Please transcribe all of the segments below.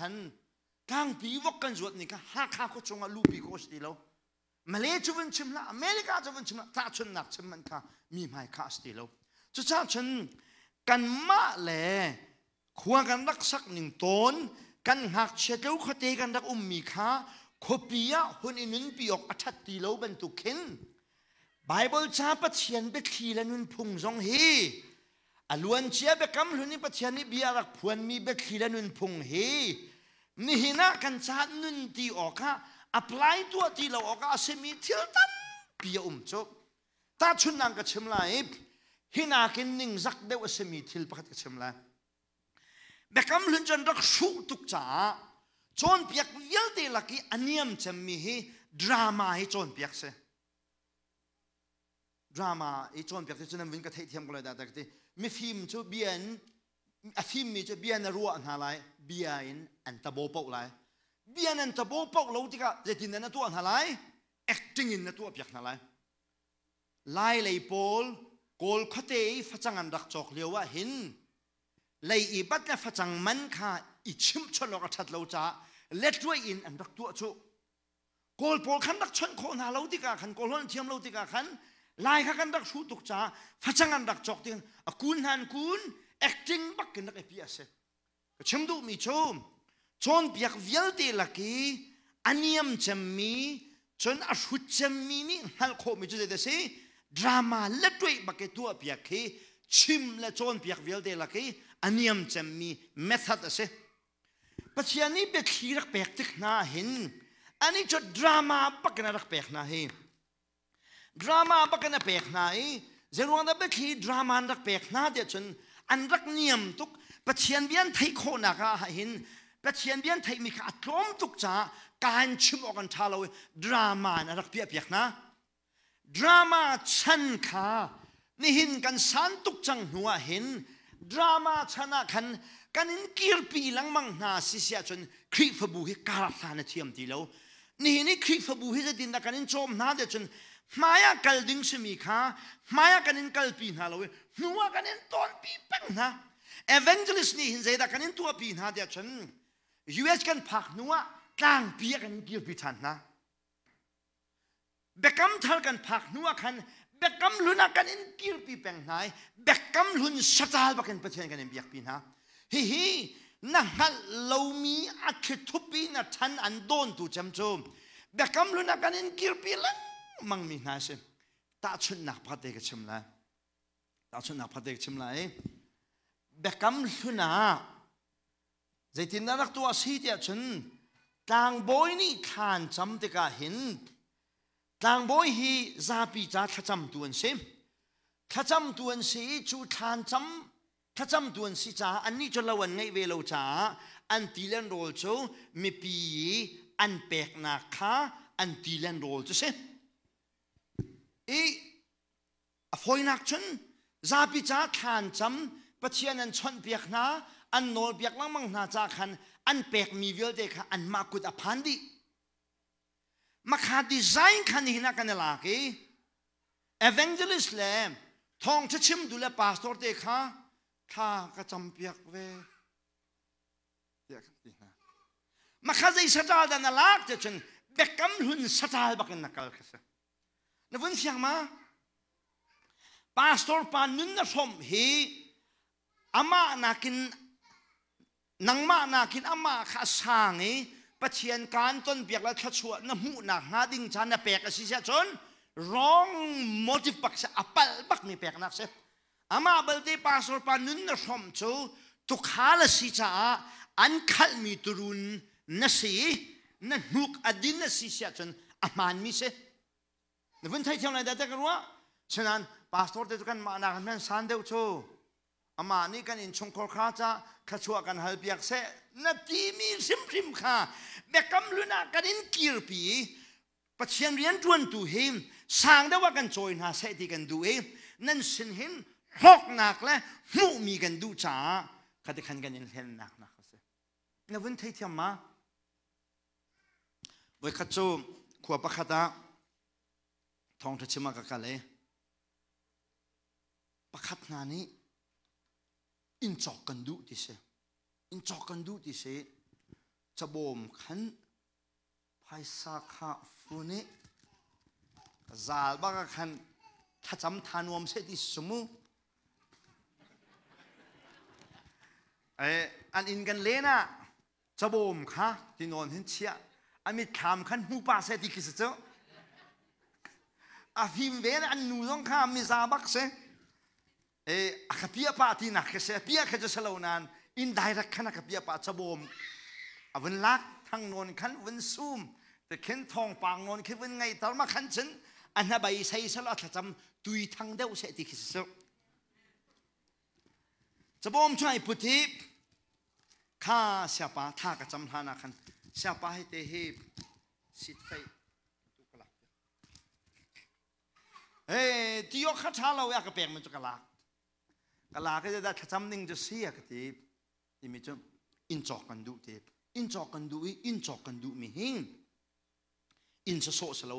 Khan tlangpi vok kan zuat ni kha Hakha khua chungah luhpi khawh a si ti lo. Malay cu vun chim hlah, America cu vun chim hlah, tahchunhnak chim man kha mi hmai kha a si ti lo. Cucaah cun kanmah le khua kan rak sak ning tawn kan ngakchia tleu khuate kan rak ummi kha khuapi ah hun i nunpi awk a ṭhat ti lo bantuk khin Bible ca Pathian biathli le nunphung zong hi A luancia biakam hlun i Pathian nih bia a rak phuanmi biathli le nunphung hi nihin ah kan caah nun ti awkah apply tuah ti lo awkah a simi thil tampi a um cu. Tahchunhnak ka chim lai i hi nakin ningzak deuh a simi thil pakhat ka chim lai. Biakam hlun cu an rak hruh tuk caah cawnpiak vialte lak i a niam cemmi hi drama hi cawnpiak si. Drama i cawnpiak cu nan vun ka theihthiam ko lai dah ka ti. Mifim cu bia in a fimmi cu bia na ruah hna lai, bia in an tabo paoh lai. Bia nan tabo paoh lo tikah zeitin na tuah hna lai? Acting in na tuah piak hna lai. Lai lei pawl Kawl khuate i facang an rak cawk lio ah hin lei i bat le facang man kha i chimhchawnh awk a ṭhat lo caah letruai in an rak tuah cu. Kawl pawl khan rak chawnh khawh hna lo tikah khan Kawl holh an thiam lo tikah khan Lai kha kan rak hruh tuk caah facang an rak cawk tik a kun hna an kun acting bak in rak i pi a si. Ka chim duhmi cu cawnpiak vialte lak i a niam cemmi cun a hrut cemmi nih hngalh khawhmi cu zeidah si drama letweh bak i tuahpiak khi chim le cawnpiak vialte lak i a niam cemmi method a si. Pathian nih biathli rak pek tik hna hin ani cu drama bak in a rak pek hna hi. Drama bak in a pek hna i zeiruang dah biathli drama an rak pek hna tiah cun an rak niam tuk. Pathian bia an theih khawhnak ah hin Pathian bia an theihmi kha a tlawm tuk caah kaan chim awk an ṭha lo i drama in a rak piahpiak hna. Drama chan kha nihin kan san tuk cang hnu ah hin drama chan ah khan kan in kirpi lengmang hna si si ahcun Khrihfabu hi kar hlan a thiam ti lo. Nihin i Khrihfabu hi zeitin dah kan in cawm hna ti ahcun hmai ah kal ding simi kha hmai ah kan in kalpi hna lo i hnu ah kan in tawnpi peng hna. Evangelist nih hin zeidah kan in tuahpi hna ti ahcun US kan phak hnu ah tlangpi ah kan in kirpi ṭhan hna. Biakam thar kan phak hnu ah khan biakam hlun ah kan in kirpi peng hna i biakam hlun sacal bakin Pathian kan in biakpi hna. Hihi na hngalh lomi a thlithup i na ṭhan an dawntu cem cu biakam hlun ah kan in kirpi lengmang mi hna a si. Tahchunhnak pakhat te ka chim lai. Tahchunhnak pakhat te ka chim lai. Biakam hlun ah Zeitindah rak tuah a si tiah cun tlangbawi nih thla an cam tikah hin tlangbawi hi zapi ca thlacamtu an si. Thlacamtu an si i cu thla an cam thlacamtu an si caah annih cu lo an ngeih ve lo caah an ti le an rawl cu mipi i an peknak kha an ti le an rawl cu si. I A fawinak cun zapi ca thla an cam, Pathian an chawnhpiak hna, an nawlpiak lengmang hna ca khan an pekmi vialte kha anmah kut a phan dih. Makha design kha nihin ah kan i lak i evangelist le thawngṭha chimtu le pastor te kha thla ka campiak ve tiah kan ti hna. Makha zei saṭal dah na lak tiah cun biakam hlun saṭal bakin na kal kha si. Na vun fiang ma? Pastor pa nun na hrawmh hi amah nakin nangmah nakin amah kha a sang i Pathian kaan tonpiak le thluachuah na hmuhnak hnga ding ca na pek a si siah cun wrong motive bak si a palh bak mi peknak si amah balte pastor pa nun na hrawmh cu tukhal a si caah an khalhmi turun na si na hnuk a din a si siah cun a hmaanmi si na vun theithiam lai dah ka ruah Sinain pastor te cu kan mah nak nan san deuh cu amah nih kan innchungkhar kha ca thluachuah kan hal piak seh na timi hrimhrim kha biakam hlun ah kan in kirpi Pathian rianṭuantu hi sang deuh ah kan cawi hna seh ti kan duh i nan sin hin hlawknak le hmuhmi kan duh caah khati khan kan in hlennak nak a si. Na vun theithiam ma? Voikhat cu khua pakhat ah thawngṭha chim ah ka kal i pakhat hna nih inn cawk kan duh ti si. Inn cawk kan duh ti si. Cabawm khan phaisa kha fun i zal bak ah khan thlacam tha nuam seh ti sumu. An inn kan len ah cabawm kha tinawn hin chiah a mitthlam khan hmu pa seh ti khi si cu. A fim ve an nu zong kha miza bak si. A ka piah pah tinak khi si. Piah kha cu si lo nain indirect khan a ka piah pah cabawm a vun lak thang nawn khan vun sum te khin thawngpang nawn khi vun ngaihter ma khan cun a hnabei sei sel a thlacam tui thang deuh seh ti khi si su. Cabawm chung ai put hi kha siapa tha ka cam hlan ah khan siapa hi te hi sit fei tu ka lak. Hey, ti awk kha ṭha lo i a ka pekmi cu ka lak. Ka lak i dah thlacam ning cu si a ka ti. Timi cu inn cawk kan duh ti. Inn cawk kan duh i inn cawk kan duhmi hi inn sawsawh si lo.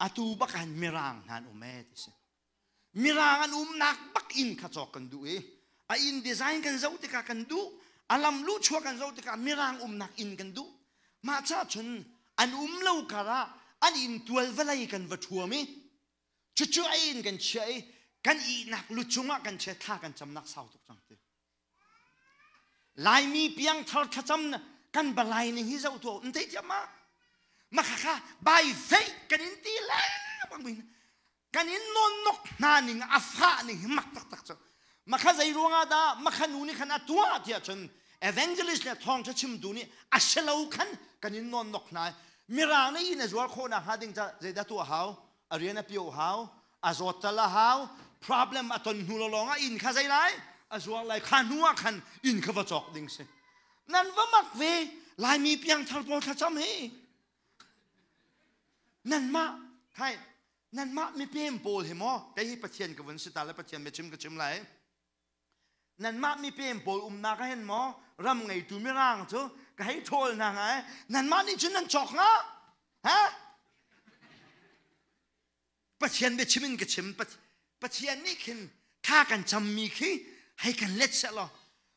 Atu bak ah mirang hna an um ee ti si. Mirang an umnak bak inn kha cawk kan duh i a inn design kan zoh tikah kan duh. A lam luhchuah kan zoh tikah mirang umnak inn kan duh. Mah ca cun an um lo karah an inn tual vawlei kan va ṭhuam i cucu a inn kan chiah i kan ihnak lu cungah kan chia thla kan camnak sau tuk cang ti. Laimi piangthar thlacam kan balai ning hi zoh tuah um thei thiam ma? Makhakha by faith kan in ti lengmang kan in nawnnok hna ning a fah ning hi mak taktak cu makha zei ruangah dah makha nu nih khan a tuah tiah cun evangelist le thawngtha chimtu nih a si lo khan kan in nawnnok hna mirang nih inn a zuar khawh nak hnga ding ca zeidah tuah hau a rian a pio hau a zawt tal a hau problem a ton hnu lawng ah inn kha zei lai a zuar lai kha hnu ah khan inn kha va cawk ding si nan va mak ve laimi piangthar pawl thlacam hi nanmah khai nanmah mipem pawl hi maw kei hi Pathian ka vun si ta le Pathian biachim ka chim lai nanmah mipem pawl umnak ah hin maw ram ngeitu mirang cu ka hei ṭhawl hna hnga nanmah nih cun nan cawk hnga ha Pathian biachim in ka chim Pathian nih khin thla kan cammi khi hei kan let seh law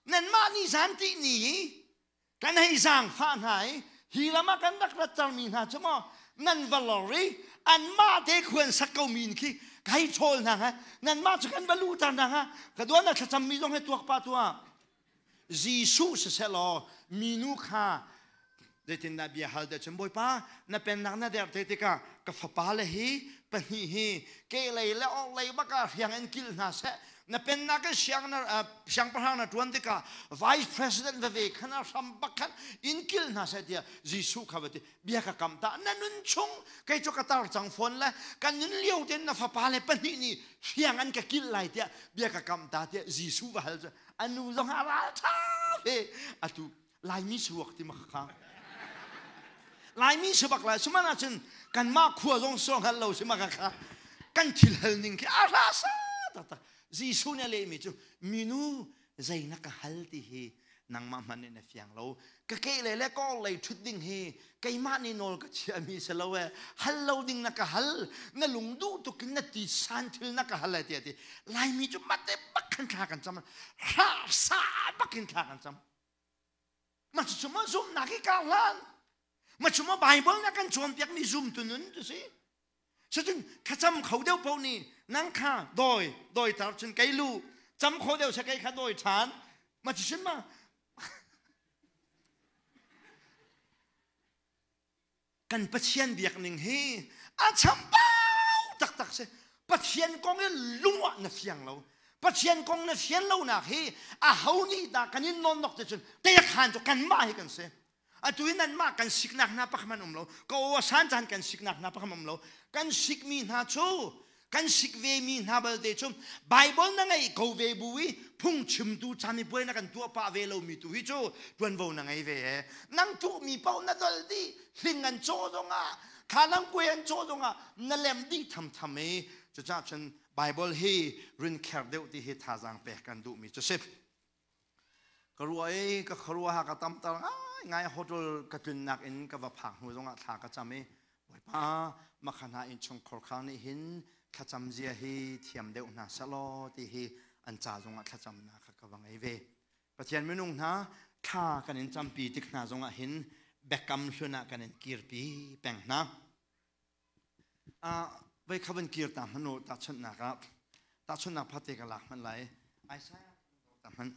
nanmah nih zan ti ni hi kan hei zaangfah hna i hi ram ah kan rak rattermi hna cu maw nan va lor i anmah te khuan sak ko mi khi ka hei ṭhawl hna hnga nanmah cu kan va luhter hna hnga ka duan na thlacammi zong he tuak pah tuah Jesuh siseh law minu kha zeitindah bia hal te cun Bawipa na pennak na der te tikah ka fapa le hi pahnih hi kehlei le orhlei bak ah hriang in kilh hna seh na pennak in siang na siangpahrang na ṭuan tikah vice president veve khan a hram bak khan in kilh hna seh tiah Jesuh kha va ti bia ka kam ta na nun chung kei cu ka tar cang fawn le kan nun lio ten na fapa le pahnih nih hriang an ka kilh lai tiah bia ka kam ta tiah Jesuh va hal cu a nu zong a ral ṭha ve atu Laimi suak ti ma kha Laimi si bak lai suman ahcun kanmah khua zong so hngal lo si ma kha kan thil hal ning khi a ra sa taktak Jesuh nih a lehmi cu minu zei na ka hal ti hi nangmah hmanh nih na fiang lo ka ke le le kor lei ṭhut ding hi keimah nih nawl ka chiahmi si lo e hal lo ding na ka hal na lung duh tuk in na ti san thil na ka hal e tiah ti Laimi cu mate bak khan thla kan cam hra sa bak in thla kan cam ma cu ma zumhnak hi kar hlan ma cu ma Bible na kan cawnpiak mi zumtu nun tu si Cucun thlacam kho deuh paoh nih nang kha dawi dawi tar cun kei lu cam kho deuh se kei kha dawi ṭhan ma cucun ma kan Pathian biak ning hi a chambau taktak si Pathian kong i lung ah na fiang lo Pathian kong na fian lonak hi a ho nih dah kan in nawn nok te cun khan cu kanmah hi kan si Atu in nanmah kan siknak hna pakhat hmanh um lo. Ka aw a san caan kan siknak hna pakhat um lo. Kan sikmi hna cu kan sik ve mi hna balte cu Bible na ngeih ko ve bu i phungchimtu camipuai na kan tuah pah ve lomi tu hi cu tuanvo na ngei ve he. Nang tuhmi paoh na dol dih. Hling an caw zongah, thlalang kuai an caw zongah na lem dih thamtham i cucaah cun Bible hi rin kher deuh ti hi thazaang pek kan duhmi cu si. Ka ruah i ka khuaruah ka tamter ngaingai hotel ka tlunnak in ka va phak hnu zongah thla ka cam i Bawipa makha hna innchungkhar khar nih hin thlacam zia hi thiam deuh hna sehlaw ti hi an ca zongah thlacamnak kha ka va ngei ve. Pathian minung hna thla kan in campi tik hna zongah hin Biakam Hlun ah kan in kirpi peng hna. Voi kha van kir ta hmanh u tahchunhnak ah tahchunhnak phate ka lak hmanh lai. Isaiah ta hmanh.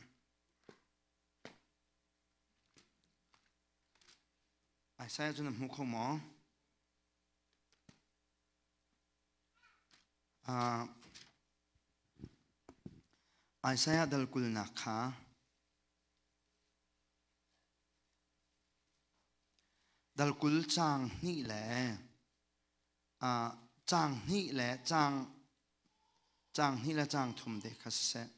Isaiah cu na hmu kho maw? Isaiah dal kulnak kha dal 20 caang hnih le caang hnih le caang caang hnih le caang thum te kha siseh.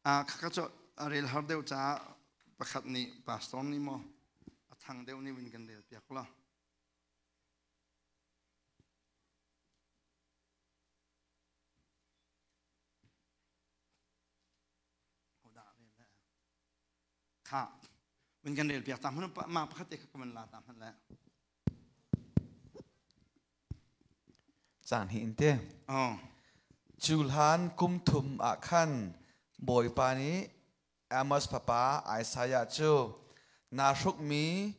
Khakha cu a rel har deuh caah pakhat nih pastor nih maw a thang deuh nih vun kan rel piak law. Kha vun kan rel piak ta hmun ma pakhat te kha ka van la ta hman le. Caan hi in te. Oh. Cu hlan kum thum ah khan Bawipa nih Amos fapa Isaiah cu naa hrukmi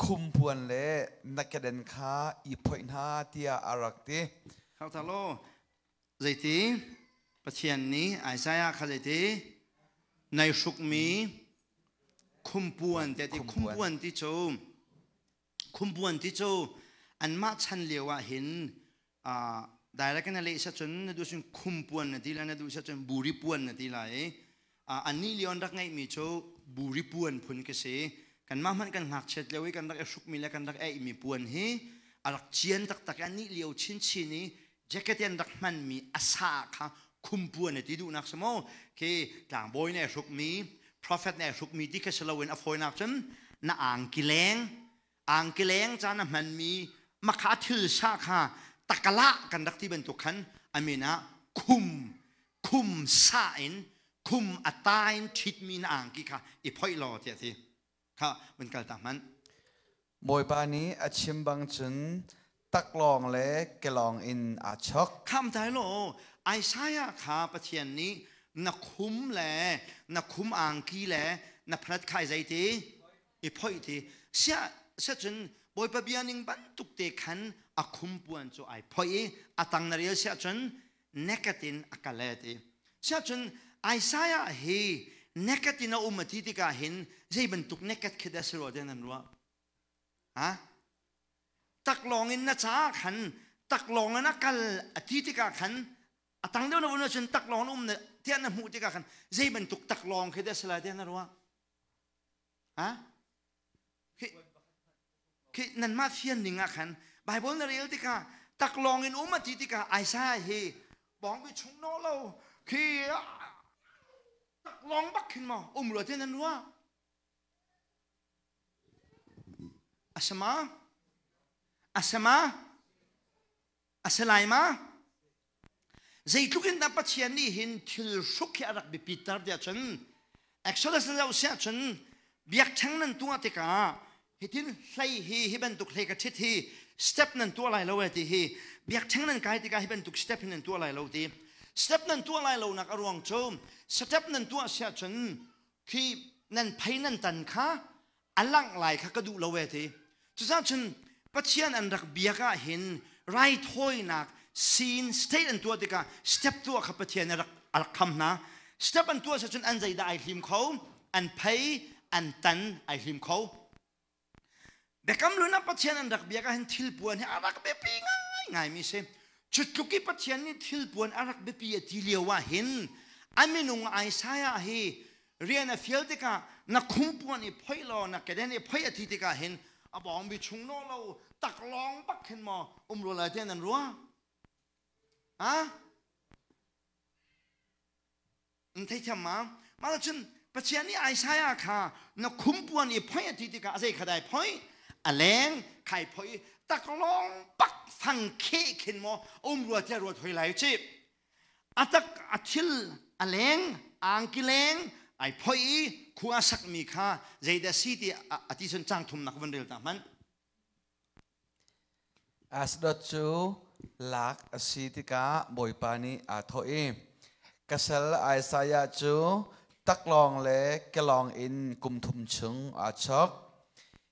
khumpuan le na keden kha i phoih hna tiah a rak ti. Hau ta law zeiti Pathian nih Isaiah kha zeiti nai hrukmi khumpuan te ti khumpuan ti cu khumpuan ti cu anmah chan lio ah hin direct na leh cun na duh cun khumpuan na ti lai na duh cun buri puan na ti lai i annih lio an rak ngeihmi cu buri puan phun ka si. Kanmah hmanh kan ngakchiat lio i kan rak i hrukmi le kan rak eihmi puan hi a rak cian taktak i annih lio chinchin i jacket an rak hmanmi a sa kha khumpuan a ti duhnak si maw khi tlangbawi nih hrukmi prophet nih hrukmi ti kha si loin a fawinak cun na angki leng angki leng caan a hmanmi makha thil sa kha takala kan rak ti bantuk khan amin ah khum khum sa in khum a ta in ṭhitmi na angki kha i phoih law tiah ti kha vun kal ta hmanh. Bawipa nih a chim bang cun taklawng le kelawng in aa chok. Kham tai law Isaiah kha Pathian nih na khum le na khum angki le na phalat khai zei ti i phoih ti sia sia cun Bawipa bia ning bantuk te khan a khum puan cu ai phoih i a tang na rel sia cun naked in a kal e ti. Siahcun Isaiah hi naked in a um a ti tikah hin zei bantuk naked khi dah si rua tiah nan ruah? Ha? Taklawng in na caah khan taklawng in a kal a ti tikah khan a tang deuh na vun ahcun taklawng in um na tiah na hmuh tikah khan zei bantuk taklawng khi dah si lai tiah na ruah? Ha? Khi khi nanmah fian ning ah khan Bible na rel tikah taklawng in um a ti tikah Isaiah hi bawngbi chung no lo khi taklawng bak khin maw um rua ti nan ruah asama asama asalai ma zeitluk in dah Pathian nih hin thil hruk hi a rak biapit ter tiah cun Exodus na zoh siah cun biakṭheng nan tuah tikah hitin hlei hi hi bantuk hlei ka ṭhit hi step nan tuah lai lo e ti hi biakṭheng nan kai tikah hi bantuk step hi nan tuah lai lo ti step nan tuah lai lo nak a ruang cu step nan tuah siah cun khi nan phei nan tan kha a langh lai kha ka duh lo e ti cucaah cun Pathian an rak biak ah hin raithawinak sin state an tuah tikah step tuah kha Pathian a rak a rak kham hna. Step an tuah cun an zeidah ai hlim kho an phei an tan ai hlim kho. Biakam hlun ah Pathian an rak biak ah hin thilpuan hi a rak biapi ngai ngai mi si. Cu tluk i Pathian nih thilpuan a rak biapi a ti lio ah hin a minung Isaiah hi rian a fial tikah na khumpuan i phoih law na keden i phoih a ti tikah hin a bawngbi chung naw lo taklawng bak khin maw um rua lai tiah nan ruah ha n theithiam ma mah cun Pathian nih Isaiah kha na khumpuan i phoih a ti tikah a zei kha dai phoih a leng khai phoih taklawng bak fang kheh khin maw um rua tiah ruat hoi lai chi A tak a thil a leng angki leng ai phoih i khua a sakmi kha zeidah si ti a ti cun cang thumnak van rel ta hmanh. Ashdod cu lak a si tikah Bawipa nih aa thawh i, Ka sal Isaiah cu taklawng le kelawng in kum thum chung aa chok.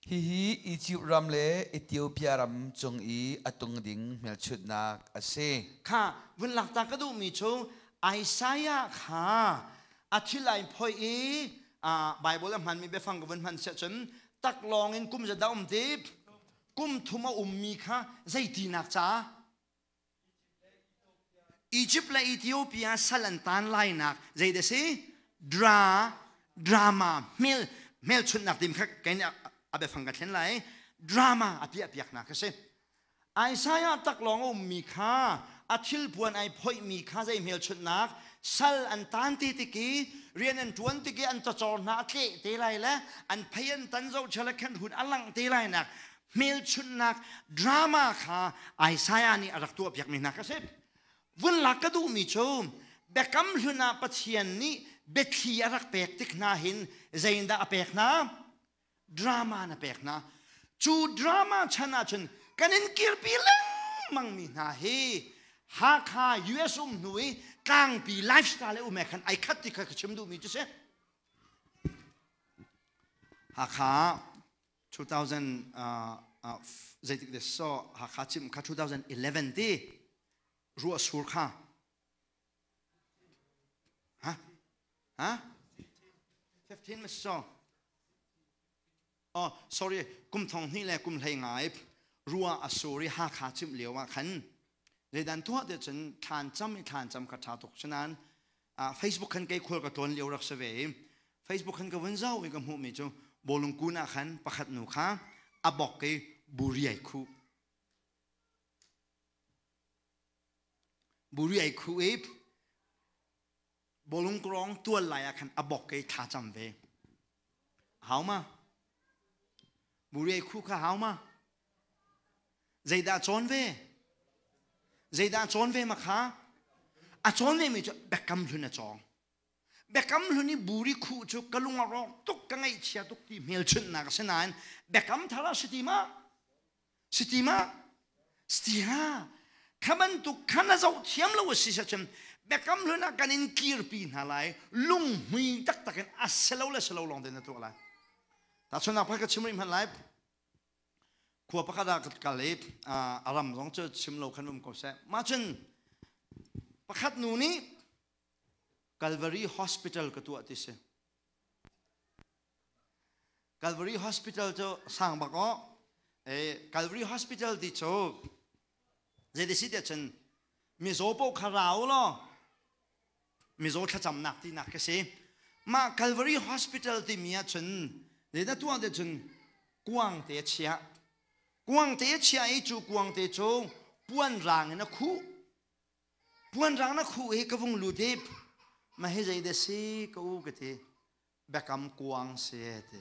Hihi Izipt ram le Ethiopia ram cung i a tung ding hmelchunhnak a si. Kha vun lakta ka duhmi cu Isaiah kha a thil ai phoih i Bible a hmanmi biafang ka vun hman siah cun taklawng in kum zedah um ti kum thum a ummi kha zeitinak ca Egypt le Ethiopia sal an tan lainak zei dah si dra drama hmel hmelchunhnak tim kha kein a biafang ka thlen lai drama a piah piaknak a si Isaiah taklawng a ummi kha a thilpuan ai phoihmi kha zei hmelchunhnak sal an tan ti tik i rian an ṭuan tik i an cawcawr hna a tleh te lai le an phei an tan zohchia le khen hun a langh te lai nak hmelchunhnak drama kha Isaiah nih a rak tuahpiakmi hna kha si. Vun lak ka duhmi cu Biakam hlun ah Pathian nih biathli a rak pek tik hna hin zeiindah a pek hna? Drama na pek hna. Cu drama chan ahcun kan in kirpi lengmang mi hna hi Hakha US um hnu i tlangpi lifestyle um khan ai khat ti kha ka chim duhmi cu si. Hakha 2000 zeitik de so Hakha chim kha 2011 ti ruah sur kha ha ha 15 mas so oh sorry kum thong hnih le kum hlei ngai ruah a sur i Hakha chim lio ah khan zeidan tuah te cun thlan cam i thlan cam kha tha tuk sanan Facebook khan kei khual ka tlawn lio rak si ve i Facebook khan ka vun zau i ka hmuhmi cu bawlung kun ah khan pakhat nu kha a bok i buri ai khuh buri ai khuh i bawlung krawng tual lai ah khan a bok i thla cam ve hau ma buri ai khuh kha hau ma Zeidah cawn ve? Zeidah cawn ve ma kha? A cawn ve mi cu biakam hlun a cawng. Biakam hlun i buri khuh cu ka lung a rawk tuk, ka ngaihchia tuk ti hmelchunhnak a si nain biakam thar ah si ti ma? Si ti ma? Si ti ha. Kha bantuk kha na zoh thiam lo a si cun biakam hlun ah kan in kirpi hna lai lunghmui taktak in a si lo le si lo lawng te na tuah lai. Tahchunhnak pakhat ka chim rih hmanh lai. Khua pakhat ah ka kal i a ram zong cu chim lo khan um ko seh. Mah cun pakhat nu nih Calvary Hospital ka tuah ti si. Calvary Hospital cu sang bak aw. Calvary Hospital ti cu zeiti si tiah cun mizaw paoh kha rau law mizaw thlacamnak tinak ka si. Mah Calvary Hospital timi ah cun zeidah tuah te cun kuang te a chiah. Kuang te a chiah i cu kuang te cu puan rang in a khuh. Puan rang na khuh hi ka vung lut i ma hi zei dah si ka u ka ti. Biakam kuang si ti.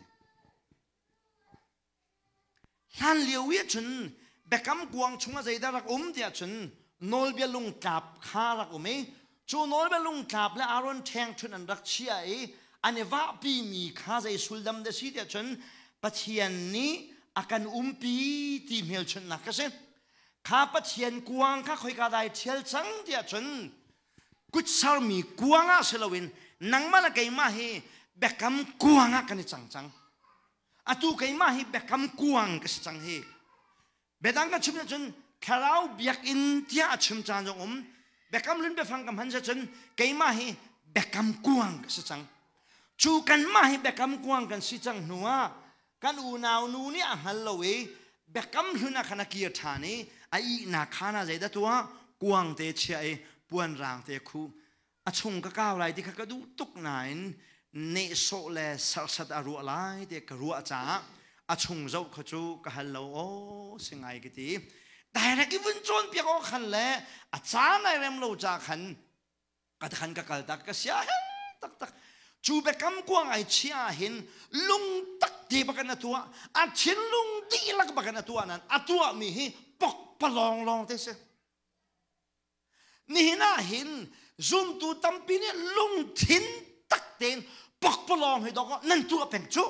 Hlan lio i cun biakam kuang chungah zeidah rak um tiah cun nawlbia lungtlap kha rak um i cu nawlbia lungtlap le Aaron ṭhengṭhunh an rak chiah i an i vahpimi kha zei sullam dah si tiah cun Pathian nih a kan umpi ti hmelchunhnak ka si. Kha Pathian kuang kha khoika dai ṭhial cang tiah cun kutsarmi kuang ah si loin nangmah le keimah hi biakam kuang ah kan i cang cang. Atu keimah hi biakam kuang ka si cang hi. Biadang ka chim cun thlarau biakinn tiah a chim caan zong um. Biakam lun biafang ka hman cun keimah hi biakam kuang ka si cang. Cu kanmah hi biakam kuang kan si cang hnu ah kan unau nu nih a hngal lo i biakam hlun ah khan a kir ṭhan i a ihnak khaan ah zeidah tuah kuang te chiah i puan raang te khuh a chung ka kau lai ti kha ka duh tuk nain nehsawh le serhsat a ruah lai ti ka ruah caah a chung zoh kha cu ka hal lo aw si ngai ka ti direct i vun cawnpiak awk khan le a caan ai rem lo ca khan ka khan ka kal tak ka sia tak tak cu biakam kuang ai chia hin lung tak te bakan a tuah a thinlung dihlak bakan a tuah nan a tuah mi hi pok palong long te si Nihin ah hin zumtu tampi nih lungthin tak tein pokpalawng hi dawk nan tuah peng cu.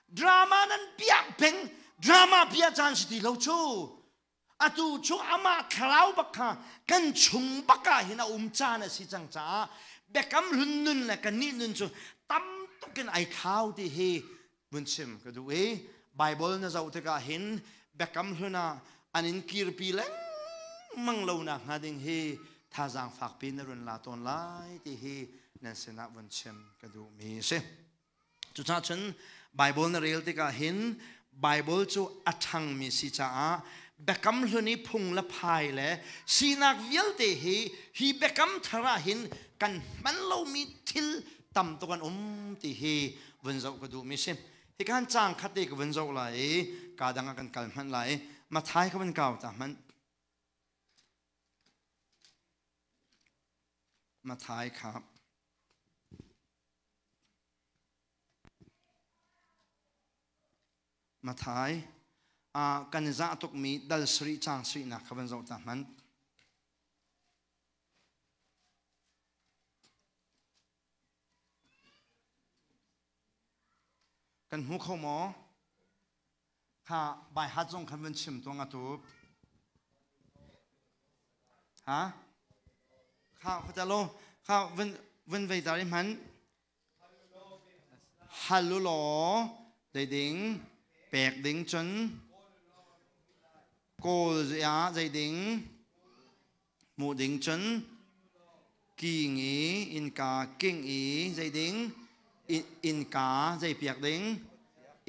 Drama nan piak peng, drama pia caan si ti lo cu. Atu cu amah thlarau bak kha kan chung bak ah hin a um caan a si cang caah biakam hlun nun le kannih nun cu tam tuk in ai thlau ti hi vun chim ka duh i Bible na zoh tikah hin biakam hlun ah an in kirpi lengmang lo nak hnga ding hi thazaang fakpi na run la tawn lai ti hi nan sinah vun chim ka duhmi a si. Cucaah cun Bible na rel tikah hin Bible cu a ṭhangmi si caah biakam hlun i phung le phai le sinak vialte hi hi biakam thar ah hin kan hman lomi thil tam tuk an um ti hi vun zoh ka duhmi si. Hi kan caang khat te ka vun zoh lai i ka dang ah kan kal hmanh lai. Mathai ka vun kau ta hmanh. Mathai kha Mathai kan i zah tukmi dal sarih caang sarihnak kha van zoh ta hmanh. Kan hmu kho maw? Kha bai hat zong khan van chim tuang atu. Ha? Kha khuatalo kha van van vei dar i hman. Hal u law zeiding pek ding cun kawl ah zeiding hmuh ding cun king i innka king i zeiding innka zei piak ding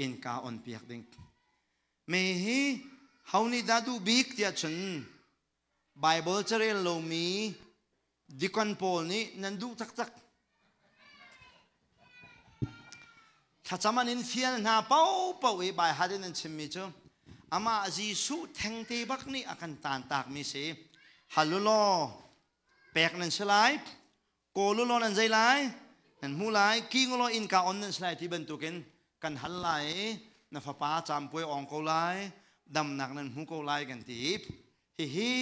innka on piak ding me hi ho nih dah duh bik tiah cun Bible carel lomi dikon pawl nih nan duh taktak. Thlacam an in fial hna paohpaoh i baihat in an chimmi cu amah Jesuh thengte bak nih a kan taantakmi si. Hal u law pek nan si lai, kawl u law nan zei lai, nan hmu lai, king u law innka on nan si lai ti bantukin kan hal lai i na fapa campuai ong ko lai, damnak nan hmu ko lai kan ti. Hihi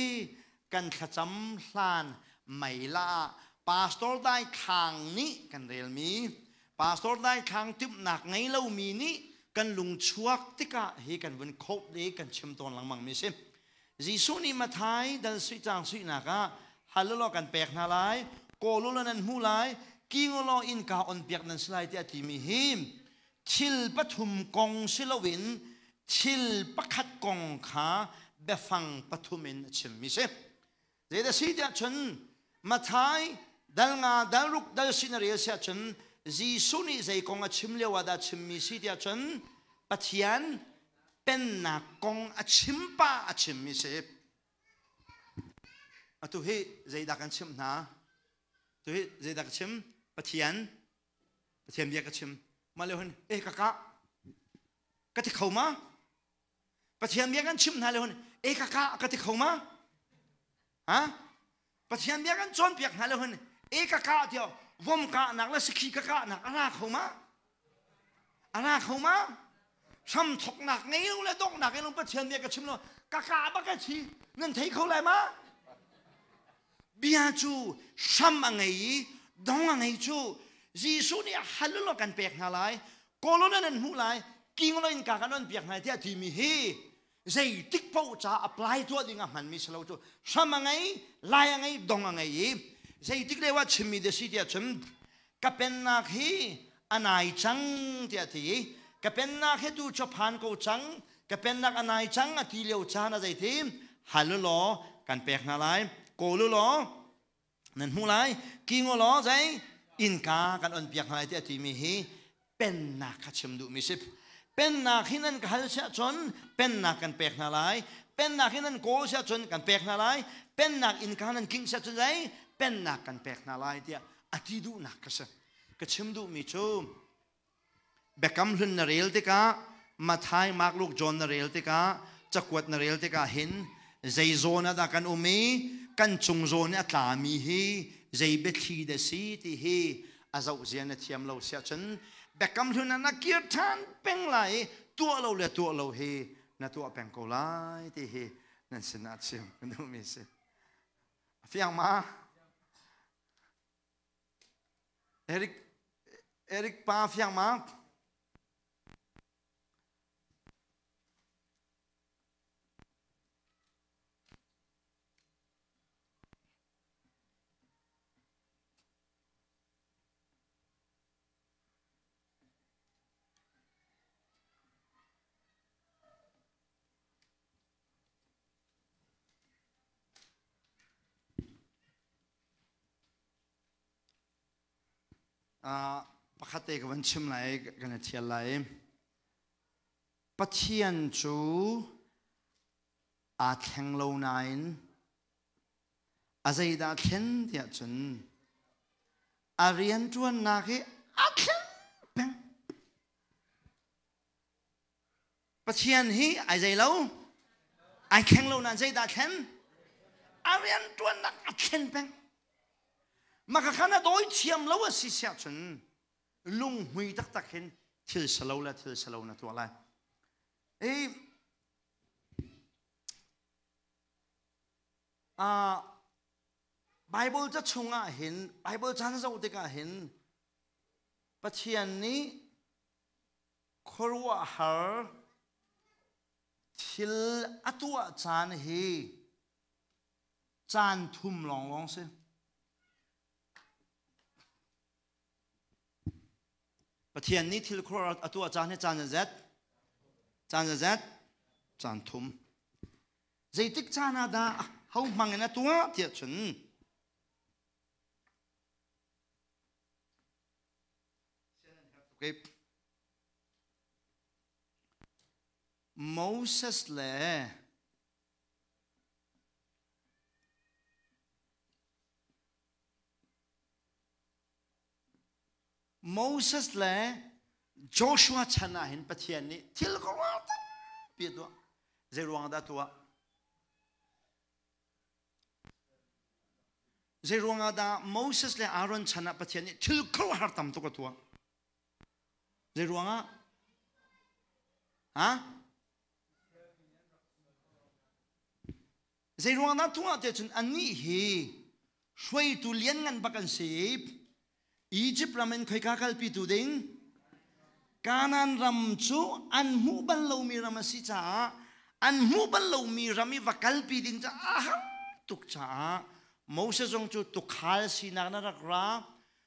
kan thlacam hlan meila ah pastor dai khang nih kan relmi pastor dai khang timhnak ngei lomi nih kan lung chuak tikah hi kan vun khope le kan chim tawn lengmang mi si. Jesuh nih Mathai dal sui cang suinak ah hal law kan pek hna lai, kawl law nan hmu lai, king law innka on piak nan si lai tiah timi hi thil pathum kong si loin thil pakhat kong kha biafang pathum in a chimmi si. Zeidah si tiah cun Mathai dal nga dal ruk dal sin a rel siah cun Jesuh nih zei kong a chim lio ah dah chimmi si tiah cun Pathian pennak kong a chim pa a chimmi si. Atu hi zeidah kan chimh hna? Tu hi zeidah ka chim? Pathian Pathian bia ka chim. Mah le hun eh kaka ka ti kho ma? Pathian bia kan chim hna le hun eh kaka ka ti kho ma? Ha? Pathian bia kan cawnpiak hna le hun eh kaka tiah vom kahnak le sakhi ka kahnak a ra kho ma? A ra kho ma? Hram thoknak ngei lo le donghnak ngei lo Pathian bia ka chim lo ka ka bak a thi nan thei kho lai ma? Bia cu hram a ngei i dong a ngei cu Jesuh nih hal law kan pek hna lai kawlawn nan hmuh lai king lo in ka kan on piak hna tiah timi hi zeitik paoh ca apply tuah ding a hmanmi si lo cu hram a ngei lai a ngei dong a ngei i zeitik leo ah chimmi da si tiah cun ka pennak hi a nai cang tiah ti i ka pennak hi tu cu phan ko cang ka pennak a nai cang a ti lio caan a zeiti hal u law kan pek hna lai kawl u law nan hmuh lai king u law zei innka kan on piak hna lai tiah a timi hi pennak kha chim duhmi si pennak hi nan ka hal siah cun pennak kan pek hna lai pennak hi nan kawl siah cun kan pek hna lai pennak innka nan kingh siah cun zei pennak kan pek hna lai tiah a ti duhnak ka si ka chim duhmi cu biakam hlun na rel tikah Mathai Mark Luke John na rel tikah cakuat na rel tikah hin zei zawn ah dah kan um i kan cung zawn i a tlami hi zei biathli dah si ti hi a zoh zia na thiam lo siah cun biakam hlun ah na kir ṭhan peng lai i tuah lo le tuah lo hi na tuah peng ko lai ti hi nan sinah chim ka duhmi si a fiang ma Eric Eric pa fiang ma Pakhat te ka van chim lai, kan i thial lai. Pathian cu aa thleng lo nain a zeidah thlen tiah cun a rianṭuannak hi aa thleng peng. Pathian hi ai zei lo, ai thleng lo nain zeidah thlen? A rianṭuannak a thlen peng. Maka khan a dawi thiam lo a si siah cun lunghmui taktak hin thil salo le thil salo na tuah lai. I Bible ca chungah hin Bible caan zoh tikah hin Pathian nih khuaruahhar thil a tuah caan hi caan thum lawnglawng si. Pathian nih thil khuaruahhar a tuah caan hi caan zat caan zat caan thum. Zeitik caan ah dah ho hmang in a tuah tiah cun Moses le Moses le Joshua chan ah hin Pathian nih thil khuaruahhar tampi a tuah. Zei ruang dah tuah? Zei ruangah dah Moses le Aaron chan ah Pathian nih thil khuaruahhar tam tuk a tuah? Zei ruangah? Ha? Zei ruang dah tuah tiah cun annih hi hruaitu lianngan bak an si. Egypt ram in khoika kalpi tu ding? Kanaan ram cu an hmuh bal lomi ram a si caah an hmuh bal lomi ram i va kalpi ding caah a har tuk caah Moses zong cu tukhal sinak na rak ra.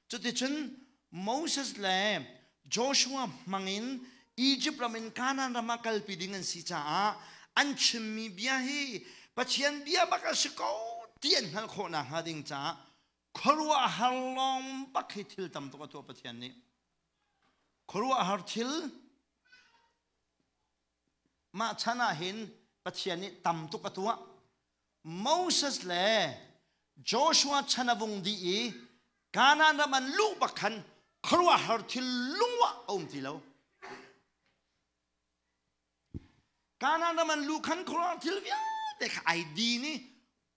Cuticun Moses le Joshua hmangin Egypt ram in Kanaan ram ah kalpi ding an si caah an chimmi bia hi Pathian bia bak a si ko ti an hngalh khawh nakhnga ding caah Khuaruahhar lawng bak hi thil tam tuk a tuah Pathian nih. Khuaruahhar thil mah chan ah hin Pathian nih tam tuk a tuah. Moses le Joshua chan a vung dih i Kanaan ram an luh bak khan khuaruahhar thil lungwah a um ti lo. Kanaan ram an luh khan khuaruahhar thil vialte kha ai din i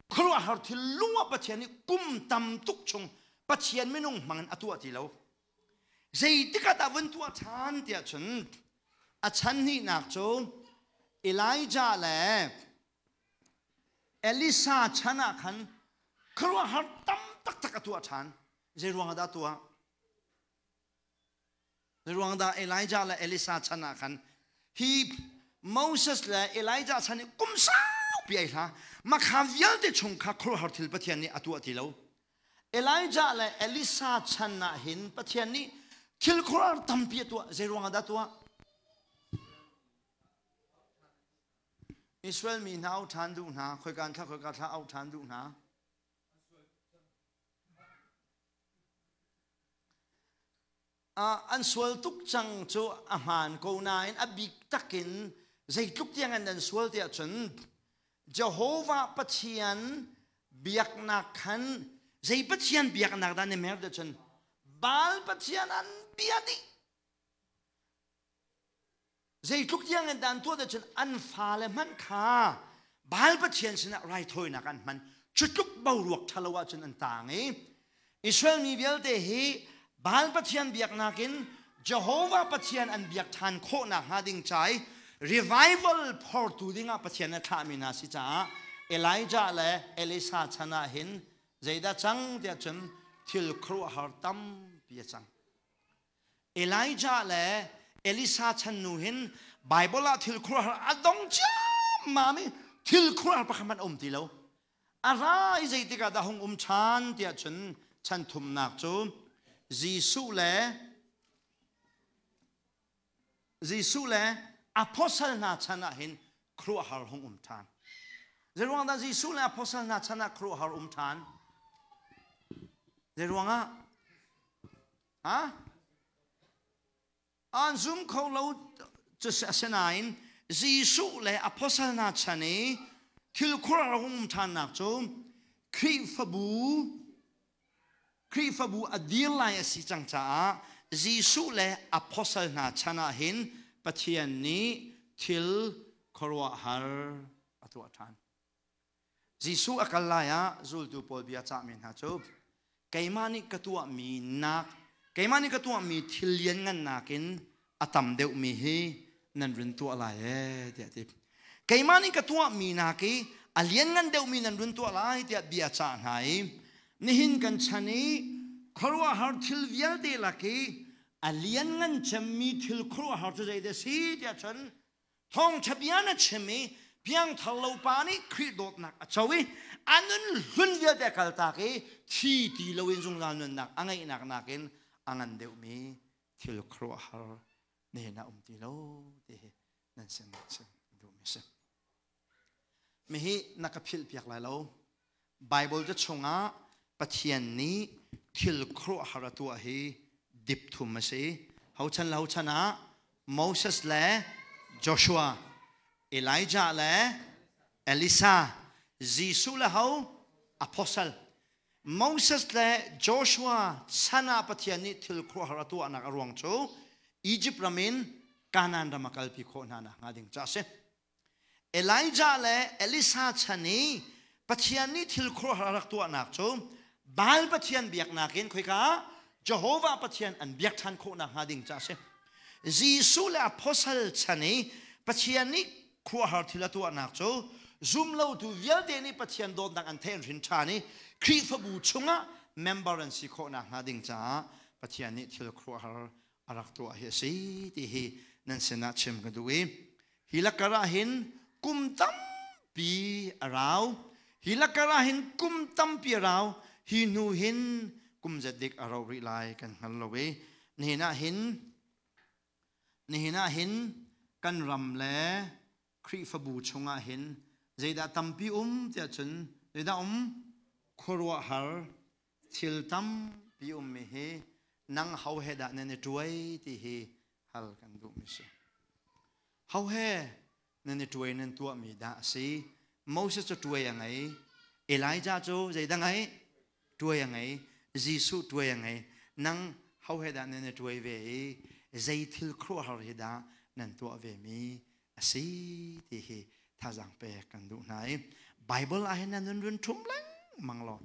khuaruahhar thil lung ah Pathian nih kum tam tuk chung Pathian minung hmang in a tuah ti lo. Zeitik ah dah vun tuah ṭhan tiah cun a chan hnihnak cu Elijah le Elisa chan ah khan khuaruahhar tam taktak a tuah ṭhan. Zei ruang ah dah tuah? Ruang dah Elijah le Elisa chan ah khan hi Moses le Elijah chan i kum saupi ai hla makha vialte chung kha khuaruahhar thil Pathian nih a tuah ti lo. Elijah le Elisa chan ah hin Pathian nih thil khuaruahhar tampi a tuah. Zei ruang ah dah tuah? Israel mi hna au ṭhan duh hna, khoika thla khoika thla au ṭhan duh hna. An sual tuk cang cu a hmaan ko nain a bik takin zeitluk tiang an an sual tiah cun Jehovah Pathian biaknak khan zei Pathian biaknak dah ni mer tiah cun Baal Pathian an bia dih. Zeitluk tiang in dan tuah cun an fale hmanh kha Baal pathian sinah raithawinak an hman. Cutluk boruak ṭhalo ahcun an taang i Israel mi vialte hi Baal pathian biaknak in Jehovah Pathian an biak ṭhan khawh nakhnga ding ca i revival phortu dingah Pathian a thlahmi hna si caah Elijah le Elisha chan ah hin zeidah cang tiah cun thil khuaruahhar tampi a cang. Elijah le Elisa chan nu hin Bible ah thil khuaruahhar a dong ciammam i thil khuaruahhar pakhat hmanh a um ti lo. A ra i zeitik ah dah hung um ṭhan tiah cun chan thumnak cu Jesuh le Jesuh le apostle hna chan ah hin khuaruahhar hung um ṭhan. Zeiruang dah Jesuh le apostle hna chan ah khuaruahhar um ṭhan? Zeiruang ah? Ha? An zum kho lo. Cu asinain Jesuh le apostle hna chan i thil khuaruahhar a hung um ṭhannak cu Khrihfabu a dir lai a si cang caah Jesuh le apostle hna chan ah hin Pathian nih thil khuaruahhar a tuah ṭhan. Jesuh a kal lai ah zultu pawl bia cahmi hna cu keimah nih ka tuahmi nak keimah nih ka tuahmi thil lianngan nakin a tam deuhmi hi nan run tuah lai ee tiah a ti. Keimah nih ka tuahmi nak i a lianngan deuhmi nan run tuah lai tiah bia cah hna i nihin kan chan i khuaruahhar thil vialte lak i a lianngan cemmi thil khuaruahhar cu zeidah a si tiah cun Thawngṭha bia na chim i piangthar lo pa nih Khrih dawtnak a co i a nun hlun vialte a kaltak i thi ti loin zungzal nunnak a ngeihnak nakin a ngan deuhmi thil khuaruahhar nihin ah um ti lo ti hi nan sin chim duhmi si. Mihi na ka philh piak lai lo. Bible ca chungah Pathian nih thil khuaruahhar a tuah hi dip thum a si. Hochan le hochan ah Moses le Joshua, Elijah le Elisa, Jesuh le ho apostle. Moses le Joshua chan ah Pathian nih thil khuaruahhar a tuahnak a ruang cu Egypt ram in Canaan ram a kalpi khawh hna nakhnga ding ca a si. Elijah le Elisa chan i Pathian nih thil khuaruahhar a rak tuahnak cu Baal pathian biaknak in khoika Jehovah Pathian an biak ṭhan khawh nakhnga ding ca a si. Jesuh le apostle chan i Pathian nih khuaruahhar thil a tuahnak cu zumlotu vialte nih Pathian dawtnak an theih an hrin ṭhan i Khrihfabu chungah member an si khawh nakhnga ding caah Pathian nih thil khuaruahhar a rak tuah hi a si ti hi nan sinah chim ka duh i hi lakar ah hin kum tampi a rau. Hi lakar ah hin kum tampi a rau. Hi hnu hin kum zat dik a rau rih lai kan hngal lo i nihin ah hin kan ram le Khrihfabu chungah hin zeidah tampi um tiah cun zeidah um? Khuaruahhar thil tampi ummi hi nang ho he dah nan i tuai ti hi hal kan duhmi si. Ho he nan i tuai, nan tuahmi dah a si? Moses cu tuai a ngei, Elijah cu zeidah ngei? Tuai a ngei. Jesuh tuai a ngei. Nang ho he dah nan i tuai ve i zei thil khuaruahhar hi dah nan tuah ve mi a si ti hi thazaang pek kan duh hna i Bible ah hin na nun run ṭhum lengmang law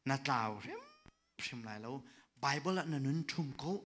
na tlau hrimhrim lai lo. Bible ah na nun ṭhum ko.